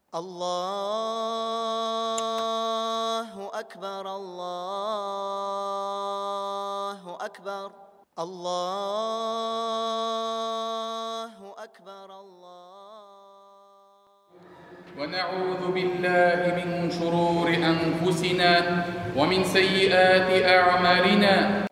Allahu akbar, Allahu akbar, Allahu akbar, Allah. ونعوذ بالله من شرور أنفسنا ومن سيئات أعمالنا.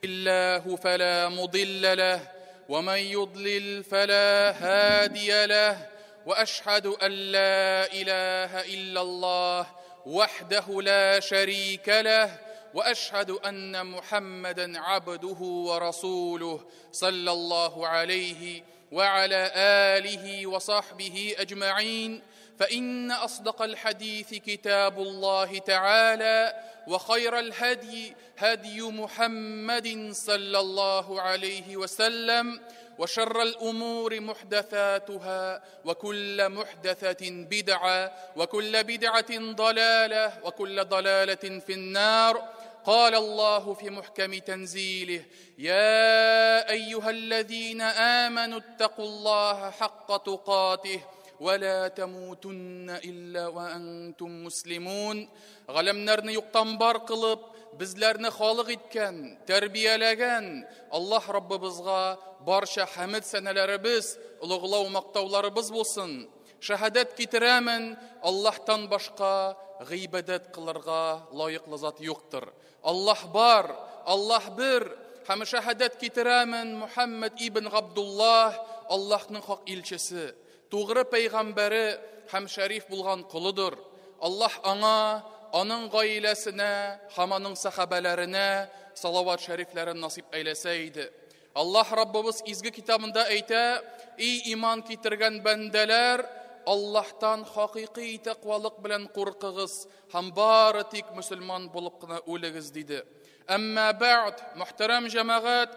الله فلا مضل له ومن يضلل فلا هادي له، وأشهد أن لا إله إلا الله وحده لا شريك له، وأشهد أن محمدا عبده ورسوله صلى الله عليه وعلى آله وصحبه أجمعين. فإن أصدق الحديث كتاب الله تعالى، وخير الهدي هدي محمد صلى الله عليه وسلم، وشر الأمور محدثاتها، وكل محدثة بدعة، وكل بدعة ضلالة، وكل ضلالة في النار. قال الله في محكم تنزيله: يا أيها الذين آمنوا اتقوا الله حق تقاته ولا تموتن إلا وأنتم مسلمون. Галәмнәрне юктан бар кылып, безләрне халык иткән, тәрбияләгән Аллаһ Раббыбызга барча хәмд сәнәләребез, олуглау мактауларыбыз булсын. Шәһадәт китерәмен, Аллаһтан башка гыйбадәт кылырга лаеклы зат юктыр. Аллаһ бар, Аллаһ бер. Һәм шәһадәт китерәмен, Мухаммад ибн Габдуллаһ Аллаһның хак илчесе, тугры пәйгамбәре һәм шәриф булган колыдыр. Аллаһ аңа, аның гаиләсенә һәм аның сахабәләренә салават шәрифләрен насип әйләсә иде. Аллаһ Раббыбыз изге китабында әйтә: "Эй иман китергән бәндәләр, Аллаһтан хакыйкый тәкъвалык белән куркыгыз һәм бары тик мөселман булып кына үлегез", диде. Әмма бәгъд, мөхтәрәм җәмәгать,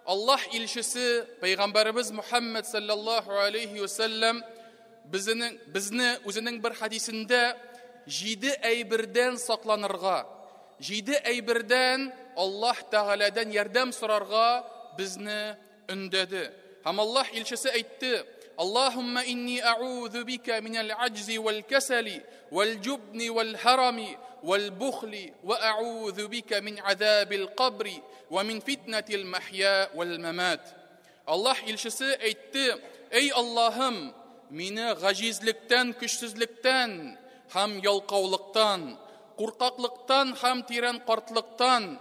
Аллаһ илчесе пәйгамбәребез Мухаммад саллаллаһу алейхи ва саллям безне үзенең бер хадисендә җиде әйбердән сакланырга, җиде әйбердән Аллаһ Тәгаләдән ярдәм сорарга безне өндәде. Һәм Аллаһ илчесе әйтте: Аллаһумма инни а'узу бика минәл аҗзи вәл кәсәли вәл җубни вәл һарами вәл бухли ва а'узу бика мин азабил кабри ва мин фитнатил махья вәл мамат. Аллаһ илчесе әйтте: Эй Аллаһым, мине гаҗизлектән, көчсезлектән һәм ялкаулыктан, куркаклыктан һәм тирән картлыктан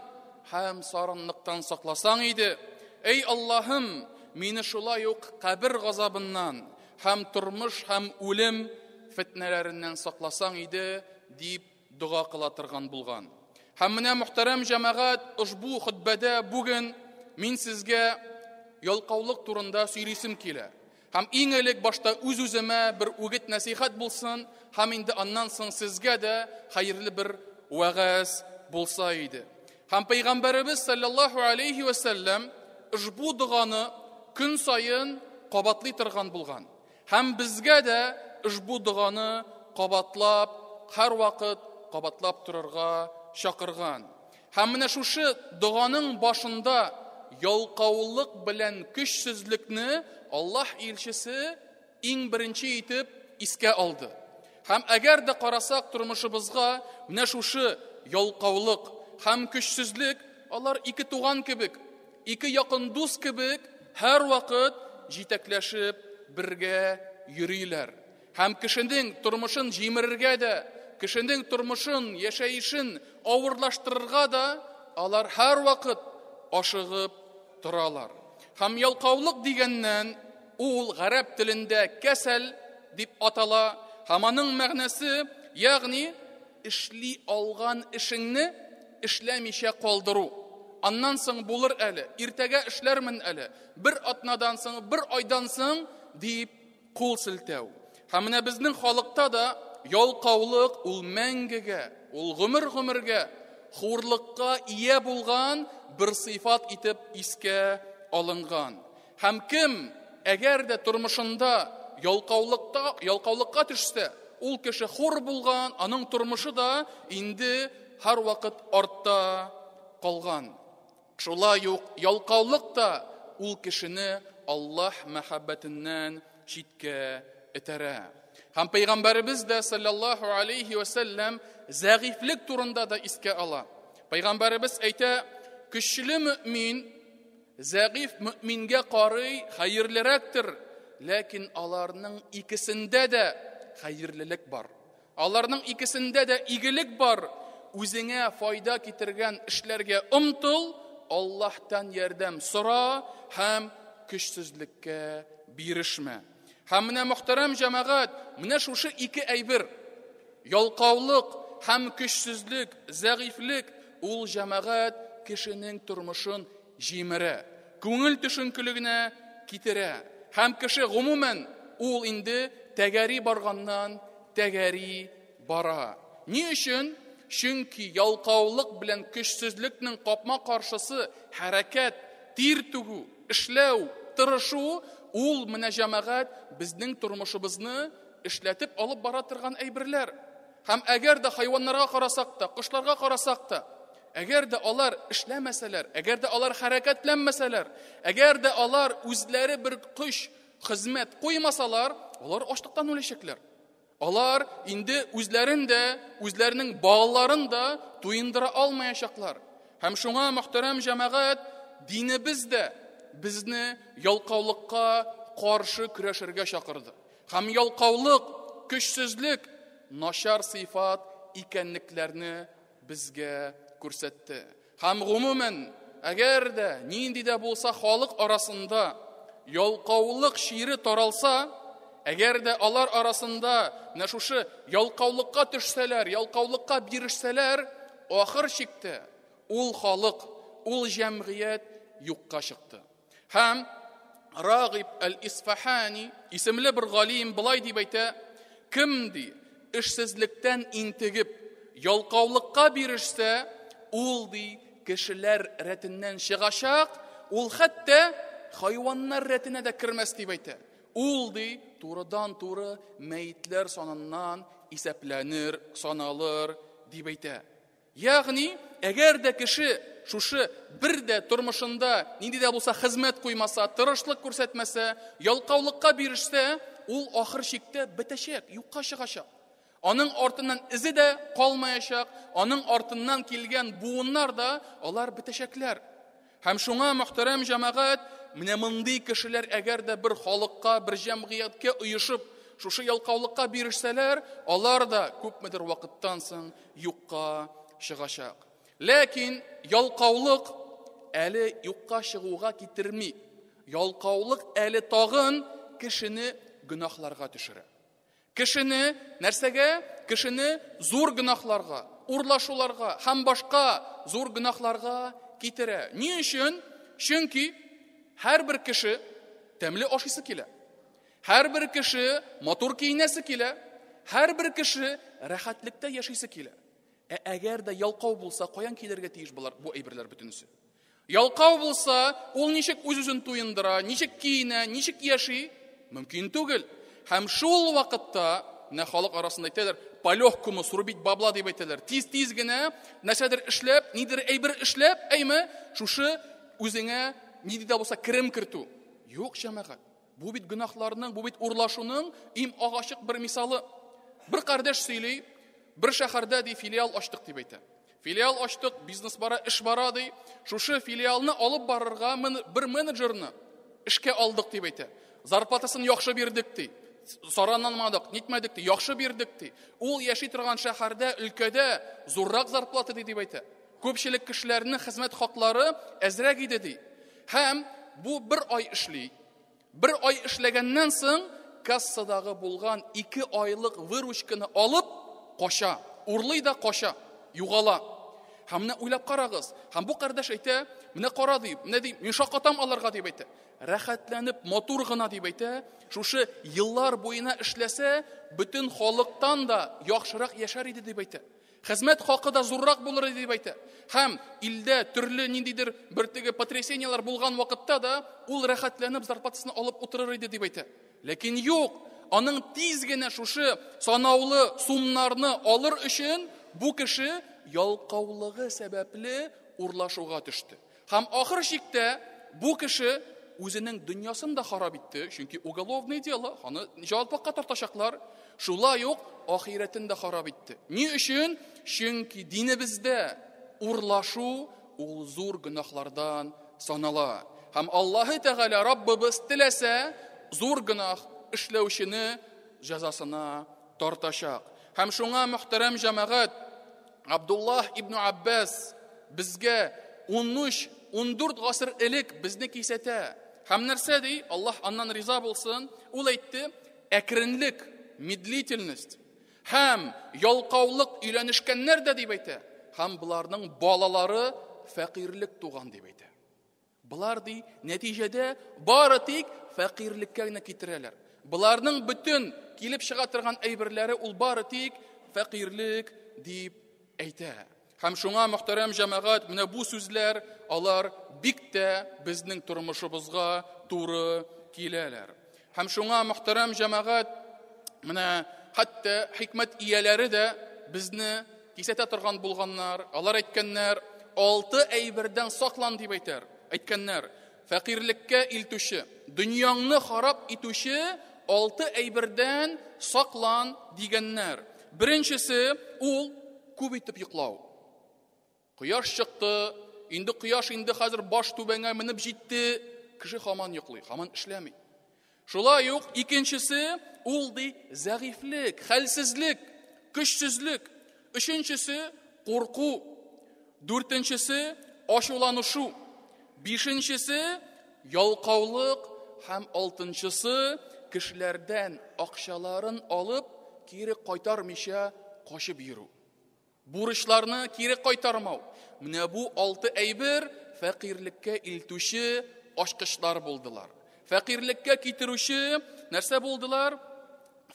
һәм сарынлыктан сакласаң иде. Эй Аллаһым, мине шулай ук кабер газабыннан һәм тормыш һәм үлем фитнәләреннән сакласаң иде, дип дога кыла торган булган. Һәм менә, мөхтәрәм җәмәгать, ошбу хөтбәдә бүген мин сезгә ялкаулык турында сөйлисем килә. Һәм иң элек башта үз-үземә бер үгет нәсихәт булсын, һәм инде аннан соң сезгә дә хәерле бер вәгазь булса иде. Һәм пәйгамбәребез саллаллаһу алейхи ва саллям ошбу доганы көн саен кабатлый торган булган. Һәм безгә дә ошбу доганы кабатлап, һәрвакыт кабатлап торырга чакырган. Һәм менә шушы доганың башында ялкаулык белән көчсезлекне Аллаһ илчесе иң беренче итеп искә алды. Һәм әгәр дә карасак тормышыбызга, менә шушы ялкаулык һәм көчсезлек алар ике туган кебек, ике якын дус кебек һәрвакыт җитәкләшеп бергә йөриләр. Һәм кешенең тормышын җимерергә дә, кешенең тормышын, яшәешен авырлаштырырга да алар һәрвакыт ашыгып торалар. Һәм ялкаулык дигәннән ул гарәп телендә кәсәл дип атала, һәм аның мәгънәсе, ягъни эшли алган эшеңне эшләмичә калдыру. Аннан соң булыр әле, иртәгә эшләрмен әле, бер атнадан соң, бер айдан соң дип кул селтәү. Һәм менә безнең халыкта да ялкаулык ул мәңгегә, ул гомер-гомергә хурлыкка ия булган бер сыйфат итеп искә алынган. Һәм кем әгәр дә тормышында ялкаулыкка төшсә, ул кеше хур булган, аның тормышы да инде һәрвакыт артта калган. Шулай ук ялкаулык та ул кешене Аллаһ мәхәббәтеннән читкә этәрә. Һәм пәйгамбәребез дә саллаллаһу алейхи ва сәлләм зәгыйфьлек турында да искә ала. Пәйгамбәребез әйтә, көчле мөмин зәгыйфь мөмингә карый хәерлерәктер, ләкин аларның икесендә дә хәерлелек бар. Аларның икесендә дә игелек бар. Үзеңә файда китергән эшләргә омтыл, Аллаһтан ярдәм сора һәм көчсезлеккә бирешмә. Һәм менә мөхтәрәм җәмәгать, менә шушы ике әйбер, ялкаулык һәм көчсезлек, зәгыйфьлек, ул җәмәгать кешенең тормышын җимерә, күңел төшенкелегенә китерә. Һәм кеше гомумән ул инде тәгәри барганнан тәгәри бара. Ни өчен? Чөнки ялкаулык белән көчсезлекнең капма-каршысы хәрәкәт, тир түгү, эшләү, тырышу, ул менә җәмәгать безнең тормышыбызны эшләтеп алып бара торган әйберләр. Һәм әгәр дә хайваннарга карасак та, кошларга карасак та, әгәр дә алар эшләмәсәләр, әгәр дә алар хәрәкәтләнмәсәләр, әгәр дә алар үзләре бер көч, хезмәт куймасалар, алар ачлыктан үләчәкләр. Алар инде үзләрен дә, үзләренең балаларын да туендыра алмаячаклар. Һәм шуңа, мөхтәрәм җәмәгать, динебез дә безне ялкаулыкка каршы көрәшергә чакырды. Һәм ялкаулык, көчсезлек, начар сыйфат икәнлекләрне безгә күрсәтте. Һәм гомумән, әгәр дә нинди дә булса халык арасында ялкаулык чире таралса, әгәр дә алар арасында менә шушы ялкаулыкка төшсәләр, ялкаулыкка бирешсәләр, ахыр чиктә ул халык, ул җәмгыять юкка чыкты. Һәм Рагиб әл-Исфахани исемле бер галим былай дип әйтә, кем ди эшсезлектән интегеп, ялкаулыкка бирешсә, ул ди кешеләр рәтеннән чыгачак, ул хәтта хайваннар рәтенә дә кермәс дип әйтә. Ул ди турыдан-туры мәетләр саныннан исәпләнер, саналыр дип әйтә. Ягъни, әгәр дә кеше шушы бер дә тормышында нинди дә булса хезмәт куймаса, тырышлык күрсәтмәсә, ялкаулыкка бирешсә, ул ахыр чиктә бетәчәк, юкка чыгачак. Аның артыннан эзе дә калмаячак, аның артыннан килгән буыннар да алар бетәчәкләр. Һәм шуңа, мөхтәрәм җәмәгать, менә мондый кешеләр әгәр дә бер халыкка, бер җәмгыятькә оешып, шушы ялкаулыкка бирешсәләр, алар да күпмедер вакыттан соң юкка чыгачак. Ләкин ялкаулык әле юкка чыгуга китерми. Ялкаулык әле тагын кешене гөнаһларга төшерә. Кешене нәрсәгә? Кешене зур гөнаһларга, урлашуларга һәм башка зур гөнаһларга китерә. Ни өчен? Чөнки һәрбер кеше тәмле ашыйсы килә. Һәрбер кеше матур киенәсе килә. Һәрбер кеше рәхәтлектә яшисе килә. Ә әгәр дә ялкау булса, каян килергә тиеш болар, бу әйберләр бөтенесе? Ялкау булса, ул ничек үз-үзен туендыра, ничек киенә, ничек яши? Мөмкин түгел. Һәм шул вакытта, менә халык арасында әйтәләр, по легкому срубить бабла дип әйтәләр. Тиз-тиз генә нәрсәдер эшләп, нидер әйбер эшләп, әйме, шушы үзеңә нинди дә булса керем кертү. Юк, җәмәгать. Бу бит гөнаһларның, бу бит урлашуның иң агачык бер мисалы. Бер кардәш сөйли, бер шәһәрдә ди филиал ачтык дип әйтә. Филиал ачтык, бизнес бара, эш бара ди. Шушы филиалны алып барырга бер менеджерны эшкә алдык дип әйтә. Зарплатасын яхшы бирдек ди. Саранланмадык, нитмәдек ди, яхшы бирдек ди. Ул яши торган шәһәрдә, өлкәдә зуррак зарплата ди дип әйтә. Күпчелек кешеләрнең хезмәт хаклары әзрәк иде ди. Һәм бу бер ай эшли. Бер ай эшләгәннән соң кассадагы булган 2 айлык выручканы алып кача, урлый да кача, югала. Һәм менә уйлап карагыз. Һәм бу кардәш әйтә, менә кара ди, менә ди, мин шаккатам аларга дип әйтә. Рәхәтләнеп, матур гына дип әйтә, шушы еллар буена эшләсә, бөтен халыктан да яхшырак яшәр иде дип әйтә. Хезмәт хакы да зуррак булыр иде дип әйтә. Һәм илдә төрле ниндидер бер теге потрясениеләр булган вакытта да ул рәхәтләнеп зарплатасын алып утырыр иде дип әйтә. Ләкин юк, аның тиз генә шушы санаулы сумнарны алыр өчен бу кеше ялкаулыгы сәбәпле урлашуга төште. Һәм ахыр чиктә бу кеше үзенең дөньясын да харап итте, чөнки уголовное дело, аны җаваплыкка тартачаклар. Шулай ук ахирәтен дә харап итте. Ни өчен? Чөнки динебездә урлашу ул зур гөнаһлардан санала. Һәм Аллаһы Тәгалә Раббыбыз теләсә, зур гөнаһ эшләүчене җәзасына тартачак. Һәм шуңа, мөхтәрәм җәмәгать, Абдуллаһ ибн Аббас безгә 13-14 гасыр элек безне кисәтә. Һәм нәрсә ди? Аллаһ аннан риза булсын. Ул әйтте, әкренлек, медлительность һәм ялкаулык өйләнешкәннәр дә дип әйтә. Һәм боларның балалары фәкыйрьлек туган дип әйтә. Болар ди, нәтиҗәдә бары тик фәкыйрьлеккә генә китерәләр. Боларның бөтен килеп чыга торган әйберләре ул бары тик фәкыйрьлек дип әйтә. Һәм шуңа, мөхтәрәм җәмәгать, менә бу сүзләр алар бик тә безнең тормышыбызга туры киләләр. Һәм шуңа, мөхтәрәм җәмәгать, менә хәтта хикмәт ияләре дә безне кисәтә торган булганнар. Алар әйткәннәр, алты әйбердән саклан дип әйтәр. Әйткәннәр, фәкыйрьлеккә илтүче, дөньяңны харап итүче алты әйбердән саклан дигәннәр. Беренчесе ул күп итеп йоклау. Кояш чыкты, инде кояш инде хәзер баш түбәңә менеп җитте, кеше һаман йоклый, һаман эшләми. Шулай ук икенчесе ул ди зәгыйфьлек, хәлсезлек, көчсезлек. Өченчесе курку. Дүртенчесе ачуланышу. Бишенчесе ялкаулык һәм алтынчысы кешеләрдән акчаларын алып кире кайтармыйча качып йөрү. Бурычларны кире кайтармау. Менә бу алты әйбер фәкыйрьлеккә илтүче ачкычлар булдылар. Фәкыйрьлеккә китерүче нәрсә булдылар?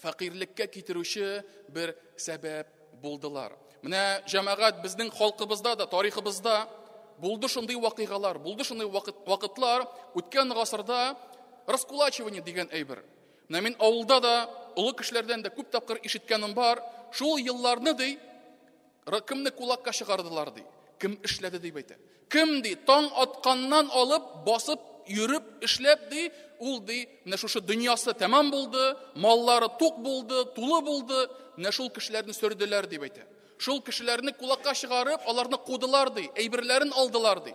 Фәкыйрьлеккә китерүче бер сәбәп булдылар. Менә җәмәгать безнең халкыбызда да, тарихыбызда булды шундый вакыйгалар, булды шундый вакытлар, үткән гасырда раскулачивание дигән әйбер. Менә мин авылда да, олы кешеләрдән дә күп тапкыр ишеткәнем бар, шул елларны ди, кемне кулакка чыгардылар ди, кем эшләде дип әйтә. Кем ди, таң атканнан алып, басып, йөреп, эшләп ди, ул ди, менә шушы дөньясы тәмам булды, маллары тук булды, тулы булды, менә шул кешеләрне сөрделәр дип әйтә. Шул кешеләрне кулакка чыгарып, аларны кудылар ди, әйберләрен алдылар ди.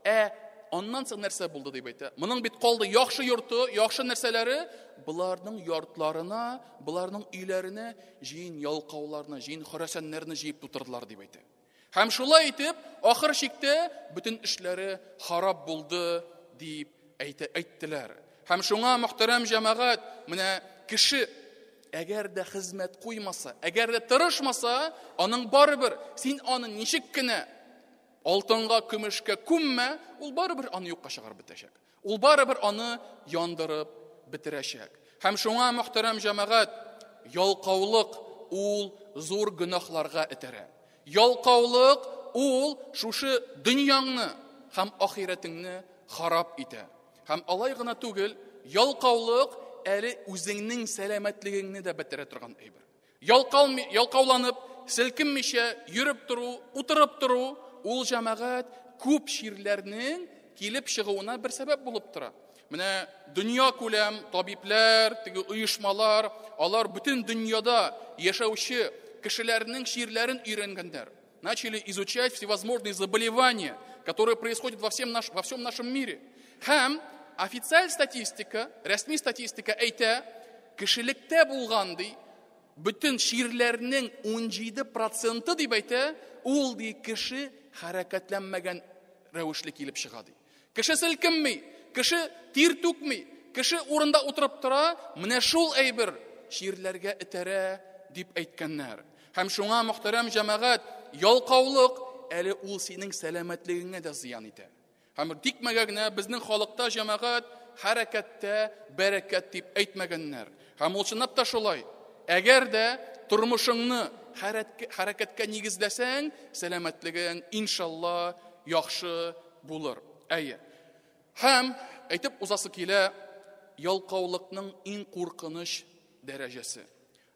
Ә аннан соң нәрсә булды дип әйтә. Моның бит калды яхшы йорты, яхшы нәрсәләре, боларның йортларына, боларның өйләренә җыен ялкауларны, җыен хөрәсәннәрне җыеп тутырдылар дип әйтә. Һәм шулай итеп, ахыр чиктә бөтен эшләре харап булды дип әйттеләр. Һәм шуңа, мөхтәрәм җәмәгать, менә кеше әгәр дә хезмәт куймаса, әгәр дә тырышмаса, аның барыбер син аны ничек кенә алтынга, көмешкә күммә, ул барыбер аны юкка чыгарып бетәчәк. Ул барыбер аны яндырып бетерәчәк. Һәм шуңа, мөхтәрәм җәмәгать, ялкаулык ул зур гөнаһларга этәрә. Ялкаулык ул шушы дөньяңны һәм ахирәтеңне харап итә. Һәм алай гына түгел, ялкаулык әле үзеңнең сәламәтлегеңне дә бетерә торган әйбер. Ялкауланып, селкенмичә йөреп тору, утырып тору, ул җәмәгать күп чирләрнең килеп чыгуына бер сәбәп булып тора. Менә дөнья күләм табибләр, теге оешмалар, алар бөтен дөньяда яшәүче кешеләрнең чирләрен өйрәнгәннәр. Начали изучать всевозможные заболевания, которые происходят во всем нашем мире. Һәм официаль статистика, рәсми статистика әйтә, кешелектә булган ди, бөтен чирләрнең 17% дип әйтә, ул ди кеше хәрәкәтләнмәгән рәвешле килеп чыга ди. Кеше селкенми, кеше тир түкми, кеше урында утырып тора, менә шул әйбер чирләргә этәрә дип әйткәннәр. Һәм шуңа, мөхтәрәм җәмәгать, ялкаулык әле ул синең сәламәтлегеңә дә зыян итә. Һәм тикмәгә генә безнең халыкта җәмәгать хәрәкәттә бәрәкәт дип әйтмәгәннәр. Һәм ул чынлап та шулай. Әгәр дә тормышыңны хәрәкәткә нигезләсәң, сәламәтлегең иншалла яхшы булыр. Әйе. Һәм әйтеп узасы килә, ялкаулыкның иң куркыныч дәрәҗәсе.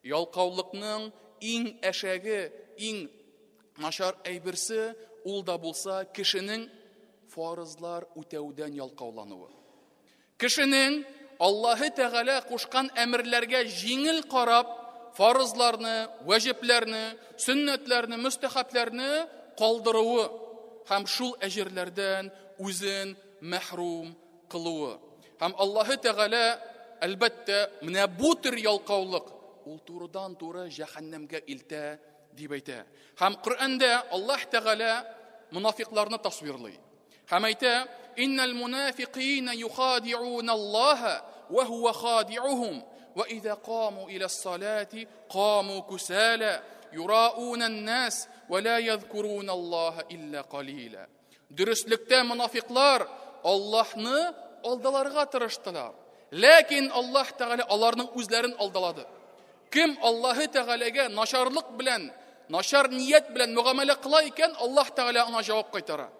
Ялкаулыкның иң әшәге, иң начар әйберсе, ул да булса кешенең фарызлар үтәүдән ялкаулануы. Кешенең Аллаһы Тәгалә кушкан әмерләргә җиңел карап, фарызларны, вәҗипләрне, сөннәтләрне, мөстәхәбләрне калдыруы һәм шул әҗерләрдән үзен мәхрүм кылуы. Һәм Аллаһы Тәгалә, әлбәттә, менә бу төр ялкаулык ул турыдан-туры җәһәннәмгә илтә дип әйтә. Һәм Коръәндә Аллаһ Тәгалә мунафикларны тасвирлый. Һәм әйтә: "Иннал мунафикина юхадиуна Аллаһа ва хуа хадиухум ва иза каму иля салати каму кусала юрауна нас ва ла язкуруна Аллаһа илля калила". Дөреслектә мунафиклар Аллаһны алдаларга тырыштылар. Ләкин Аллаһ Тәгалә аларның үзләрен алдалады. Кем Аллаһы Тәгаләгә начарлык белән, начар ният белән мөгамәлә кыла икән, Аллаһ Тәгалә аңа җавап кайтара.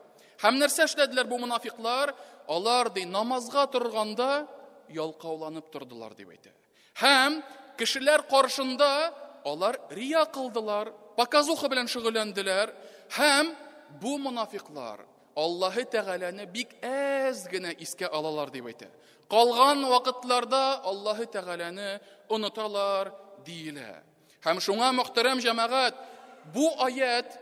Һәм нәрсә эшләделәр бу мунафиклар? Алар ди намазга торганда ялкауланып тордылар дип әйтә. Һәм кешеләр каршында алар рия кылдылар, показуха белән шөгыльләнделәр. Һәм бу мунафиклар Аллаһы Тәгаләне бик әз генә искә алалар дип әйтә. Калган вакытларда Аллаһы Тәгаләне оныталар диелә. Һәм шуңа, мөхтәрәм җәмәгать, бу аят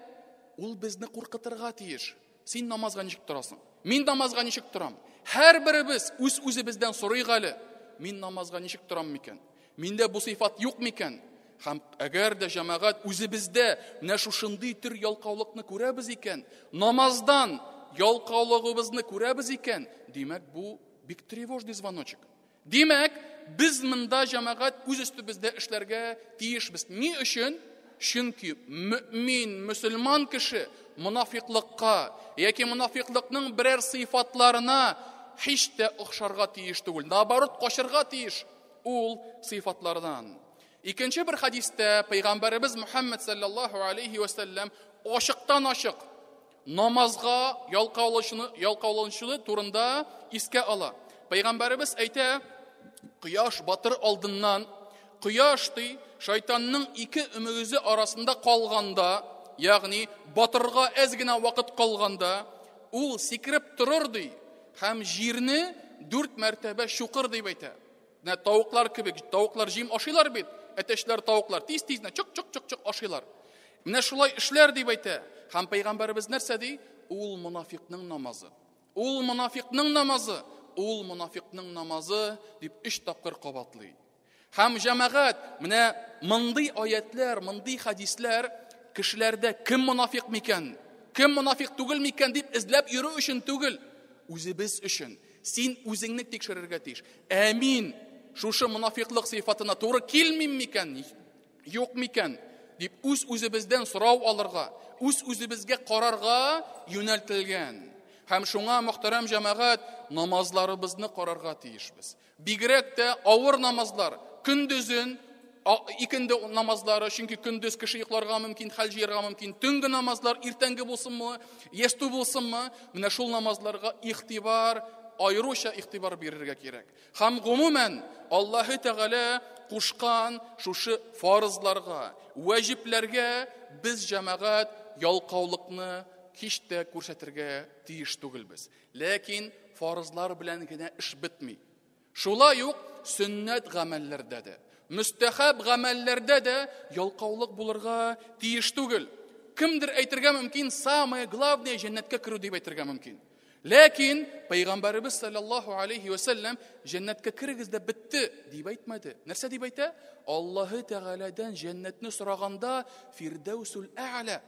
ул безне куркытырга тиеш. Син намазга ничек торасың? Мин намазга ничек торам? Һәрберебез үз-үзебездән сорыйк әле. Мин намазга ничек торам микән? Миндә бу сыйфат юк микән? Һәм әгәр дә җәмәгать үзебездә менә шушындый төр ялкаулыкны күрәбез икән, намаздан ялкаулыгыбызны күрәбез икән, димәк, бу бик тревожный звоночек. Димәк, без монда җәмәгать үз өстебездә эшләргә тиешбез. Ни өчен? Чөнки мөмин, мөселман кеше монафиклыкка яки монафиклыкның берәр сыйфатларына һич тә охшарга тиеш түгел. Наоборот, качырга тиеш ул сыйфатлардан. Икенче бер хадистә пәйгамбәребез Мухаммад саллаллаһу алейхи ва саллям ачыктан-ачык намазга ялкауланучыны, ялкауланучыны турында искә ала. Пәйгамбәребез әйтә, кояш батыр алдыннан, кояш ди, шайтанның ике өмегезе арасында калганда, ягъни батырга әз генә вакыт калганда, ул сикереп торыр ди һәм җирне дүрт мәртәбә чукыр дип әйтә. Менә тавыклар кебек, тавыклар җим ашыйлар бит, әтәчләр, тавыклар тиз-тиз генә чык-чык-чык-чык ашыйлар. Менә шулай эшләр дип әйтә. Һәм пәйгамбәребез нәрсә ди? Ул монафикның намазы. Ул монафикның намазы, ул монафикның намазы дип өч тапкыр кабатлый. Һәм җәмәгать, менә мондый аятлар, мондый хадисләр кешеләрдә кем монафик микән, кем монафик түгел микән дип эзләп йөрү өчен түгел, үзебез өчен. Син үзеңне тикшерергә тиеш. Ә мин шушы монафиклык сыйфатына туры килмим микән, юк микән дип үз-үзебездән сорау алырга, үз-үзебезгә карарга юнәлтелгән. Һәм шуңа, мөхтәрәм җәмәгать, намазларыбызны карарга тиешбез. Бигрәк тә авыр намазлар, көндезен икенде намазлары, чөнки көндез кеше йокларга мөмкин, хәл җыярга мөмкин. Төнге намазлар, иртәнге булсынмы, ястү булсынмы, менә шул намазларга игътибар, аеруча игътибар бирергә кирәк. Һәм гомумән Аллаһы Тәгалә кушкан шушы фарызларга, вәҗипләргә без җәмәгать ялкаулыкны һич тә күрсәтергә тиеш түгелбез. Ләкин фарызлар белән генә эш бетми. Шулай ук сөннәт гамәлләрдә дә, мөстәхәб гамәлләрдә дә ялкаулык булырга тиеш түгел. Кемдер әйтергә мөмкин, самое главное җәннәткә керү дип әйтергә мөмкин. Ләкин Пәйгамбәребез саллаллаһу алейхи ва сәлләм җәннәткә керегез дә бетте дип әйтмәде. Нәрсә дип әйтә? Аллаһы Тәгаләдән җәннәтне сораганда Фирдәүсул Ә'ла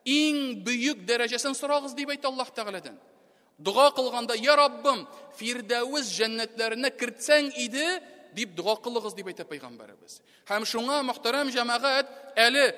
иң бөек дәрәҗәсен сорагыз дип әйтә Аллаһ Тәгаләдән. Дога кылганда, Я Раббым, Фирдәвес җәннәтләренә кертсәң иде, дип дога кылыгыз, дип әйтә пәйгамбәребез. Һәм шуңа, мөхтәрәм җәмәгать, әле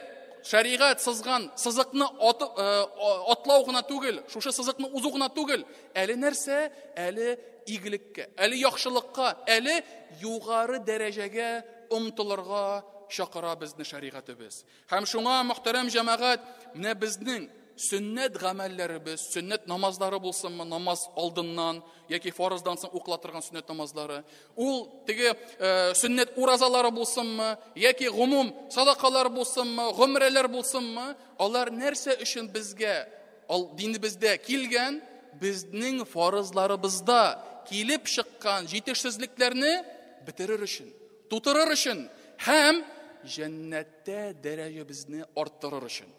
шәригать сызган сызыкны атлау гына түгел, шушы сызыкны узу гына түгел, әле нәрсә? Әле игелеккә, әле яхшылыкка, әле югары дәрәҗәгә омтылырга чакыра безне шәригатебез. Һәм шуңа, мөхтәрәм җәмәгать, менә безнең сөннәт гамәлләребез, сөннәт намазлары булсынмы, намаз алдыннан яки фарыздан соң укыла торган сөннәт намазлары, ул теге э, сөннәт уразалары булсынмы, яки гомум садакалар булсынмы, гомрәләр булсынмы, алар нәрсә өчен безгә ал, динебездә килгән, безнең фарызларыбызда килеп чыккан җитешсезлекләрне бетерер өчен, тутырыр өчен һәм җәннәттә дәрәҗәбезне арттырыр өчен.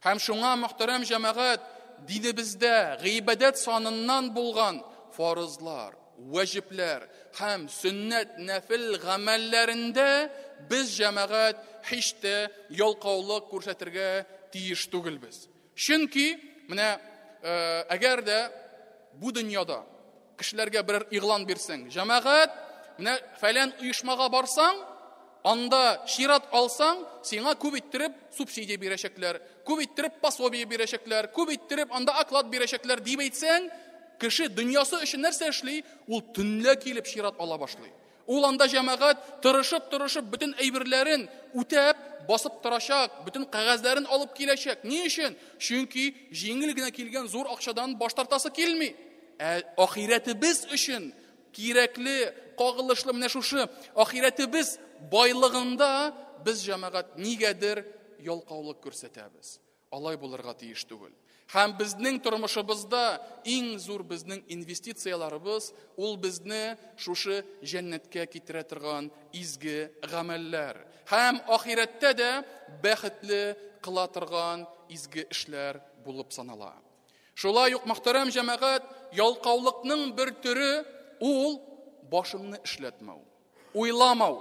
Һәм шуңа, мөхтәрәм җәмәгать, динебездә гыйбадәт саныннан булган фарызлар, вәҗипләр һәм сөннәт нәфил гамәлләрендә без, җәмәгать, һич тә ялкаулык күрсәтергә тиеш түгелбез. Чөнки менә әгәр дә бу дөньяда кешеләргә берәр игълан бирсәң, җәмәгать, менә фәлән оешмага барсаң, анда чират алсаң, сиңа күп иттереп субсидия бирәчәкләр, күп иттереп пособие бирәчәкләр, күп иттереп анда оклад бирәчәкләр дип әйтсәң, кеше дөньясы өчен нәрсә эшли? Ул төнлә килеп чират ала башлый. Ул анда, җәмәгать, тырышып-тырышып бөтен әйберләрен үтәп, басып торачак, бөтен кәгазьләрен алып киләчәк. Ни өчен? Чөнки җиңел генә килгән зур акчадан баш тартасы килми. Ә ахирәтебез өчен кирәкле, кагылышлы менә шушы ахирәтебез байлыгында без, җәмәгать, нигәдер ялкаулык күрсәтәбез. Алай булырга тиеш түгел. Һәм безнең тормышыбызда иң зур безнең инвестицияләребез ул безне шушы җәннәткә китерә торган изге гамәлләр. Һәм ахирәттә дә бәхетле кыла торган изге эшләр булып санала. Шулай ук, мөхтәрәм җәмәгать, ялкаулыкның бер төре ул башыңны эшләтмәү, уйламау,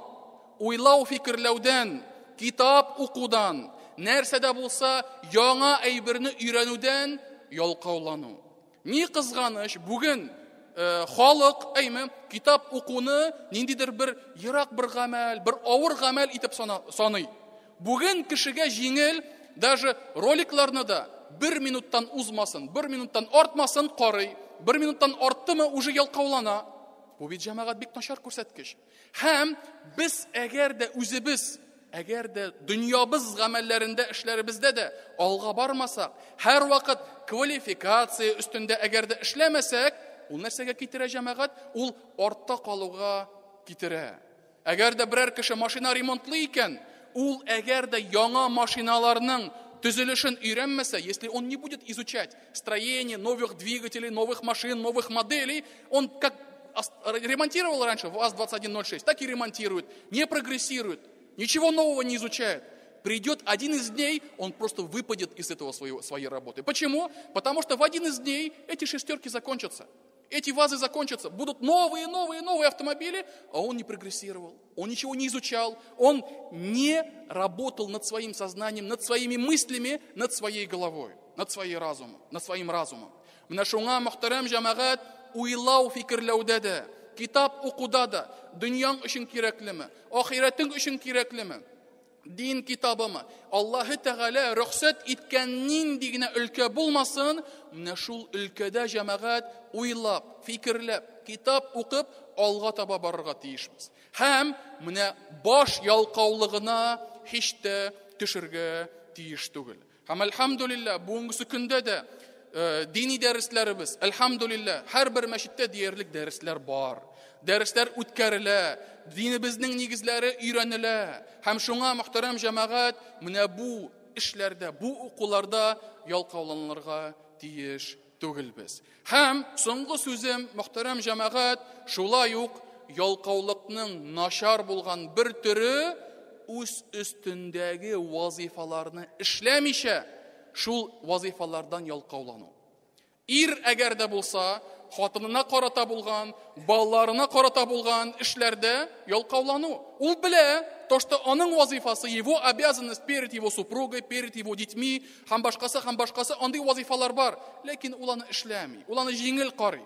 уйлау фикерләүдән, китап укудан, нәрсә дә булса яңа әйберне өйрәнүдән ялкаулану. Ни кызганыч, бүген халык, әйме, китап укуны ниндидер бер ерак бер гамәл, бер авыр гамәл итеп саный. Бүген кешегә җиңел, даже роликларны да бер минуттан узмасын, бер минуттан артмасын карый, бер минуттан арттымы, уже ялкаулана. Бу бит, җәмәгать, бик начар күрсәткеч. Һәм без әгәр дә үзебез, әгәр дә дөньябыз гамәлләрендә, эшләребездә дә алга бармасак, һәрвакыт квалификация өстендә әгәр дә эшләмәсәк, ул нәрсәгә китерә, җәмәгать? Ул артта калуга китерә. Әгәр дә берәр кеше машина ремонтлый икән, ул әгәр дә яңа машиналарның төзелешен өйрәнмәсә, если он не будет изучать строение новых двигателей, новых машин, новых моделей, он как ремонтировал раньше ВАЗ-2106, так и ремонтирует, не прогрессирует, ничего нового не изучает. Придет один из дней, он просто выпадет из этого своей работы. Почему? Потому что в один из дней эти шестерки закончатся. Эти вазы закончатся, будут новые, новые, новые автомобили, а он не прогрессировал, он ничего не изучал, он не работал над своим сознанием, над своими мыслями, над своей головой, над своей разумом, над своим разумом. Менә шуңа, мөхтәрәм җәмәгать, уйлау фикерләүдә дә, китап укуда да, дөньяң өчен кирәклеме, ахирәтең өчен кирәклеме, дин китабымы, Аллаһы Тәгалә рөхсәт иткән нинди генә өлкә булмасын, менә шул өлкәдә, җәмәгать, уйлап, фикерләп, китап укып, алга таба барырга тиешбез. Һәм менә баш ялкаулыгына һич тә төшергә тиеш түгел. Һәм әлхәмдүлилләһ, бүгенге көндә дә дини дәресләребез, әлхәмдүлилләһ, һәрбер мәчеттә диярлек дәресләр бар. Дәресләр үткәрелә, динебезнең нигезләре өйрәнелә. Һәм шуңа, мөхтәрәм җәмәгать, менә бу эшләрдә, бу укуларда ялкауланырга тиеш түгелбез. Һәм соңгы сүзем, мөхтәрәм җәмәгать, шулай ук ялкаулыкның начар булган бер төре үз өстендәге вазифаларны эшләмичә, шул вазифалардан ялкаулану. Ир әгәр дә булса, хатынына карата булган, балаларына карата булган эшләрдә ялкаулану. Ул белә, то, что аның вазифасы, его обязанность перед его супругой, перед его детьми, һәм башкасы, һәм башкасы, андый вазифалар бар. Ләкин ул аны эшләми, ул аны җиңел карый.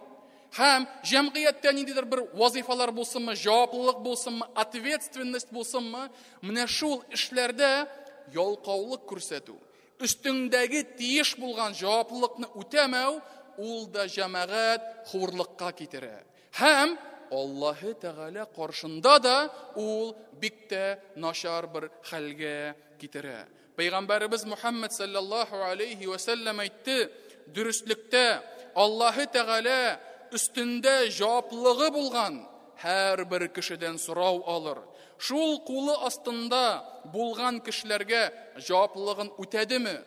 Һәм җәмгыятьтә ниндидер бер вазифалар булсынмы, җаваплылык булсынмы, ответственность булсынмы, менә шул эшләрдә ялкаулык күрсәтү, өстеңдәге тиеш булган җаваплылыкны үтәмәү, ул да, җәмәгать, хурлыкка китерә. Һәм Аллаһы Тәгалә каршында да ул бик тә начар бер хәлгә китерә. Пәйгамбәребез Мухаммад саллаллаһу алейхи ва сәлләм әйтте: "Дөреслектә Аллаһы Тәгалә өстендә җаваплылыгы булган һәрбер кешедән сорау алыр. Шул кулы астында булган кешеләргә җаваплылыгын үтәдеме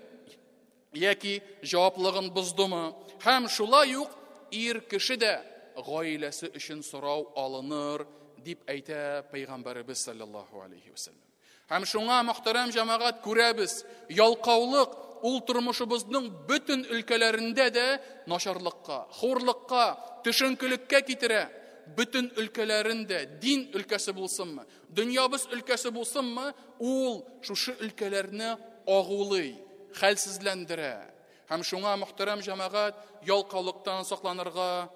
яки җаваплылыгын боздымы?" Һәм шулай ук ир кеше дә гаиләсе өчен сорау алыныр, дип әйтә Пәйгамбәребез саллаллаһу алейхи вәсәлләм. Һәм шуңа, мөхтәрәм җәмәгать, күрәбез, ялкаулык ул тормышыбызның бөтен өлкәләрендә дә начарлыкка, хурлыкка, төшенкелеккә китерә. Бөтен өлкәләрендә, дин өлкәсе булсынмы, дөньябыз өлкәсе булсынмы, ул шушы өлкәләрне агулый, хәлсезләндерә. Һәм шуңа, мөхтәрәм җәмәгать, ялкаулыктан сакланырга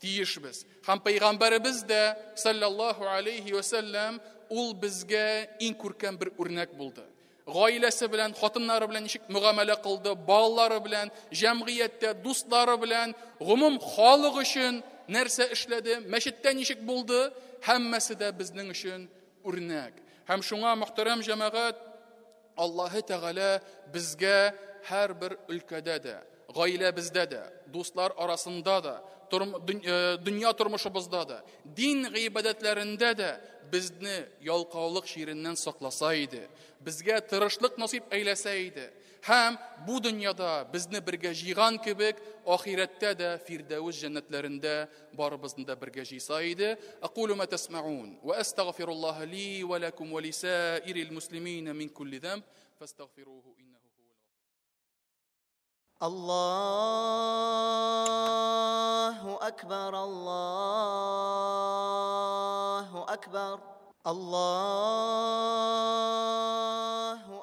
тиешбез. Һәм пәйгамбәребез дә, саллаллаһу алейхи ва сәлләм, ул безгә иң күркәм бер үрнәк булды. Гаиләсе белән, хатыннары белән ничек мөгамәлә кылды, балалары белән, җәмгыятьтә, дуслары белән, гомум халык өчен нәрсә эшләде, мәчеттә ничек булды, һәммәсе дә безнең өчен үрнәк. Һәм шуңа, мөхтәрәм җәмәгать, Аллаһы Тәгалә безгә һәрбер өлкәдә дә, гаиләбездә дә, дуслар арасында да, дөнья тормышыбызда да, дин гыйбадәтләрендә дә безне ялкаулык чиреннән сакласа иде, безгә тырышлык насыйп әйләсә иде. Һәм бу дөньяда безне бергә җыйган кебек, ахирәттә дә Фирдәвес җәннәтләрендә барыбызны да бергә җыйса иде. Акулу ма тасмаун ва астагфируллаһа ли ва лакум ва лисаирил муслимина мин кулли замб фастагфируху иннаху хувал Аллаһу акбар, Аллаһу акбар, Аллаһу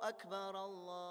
акбар, Аллаһу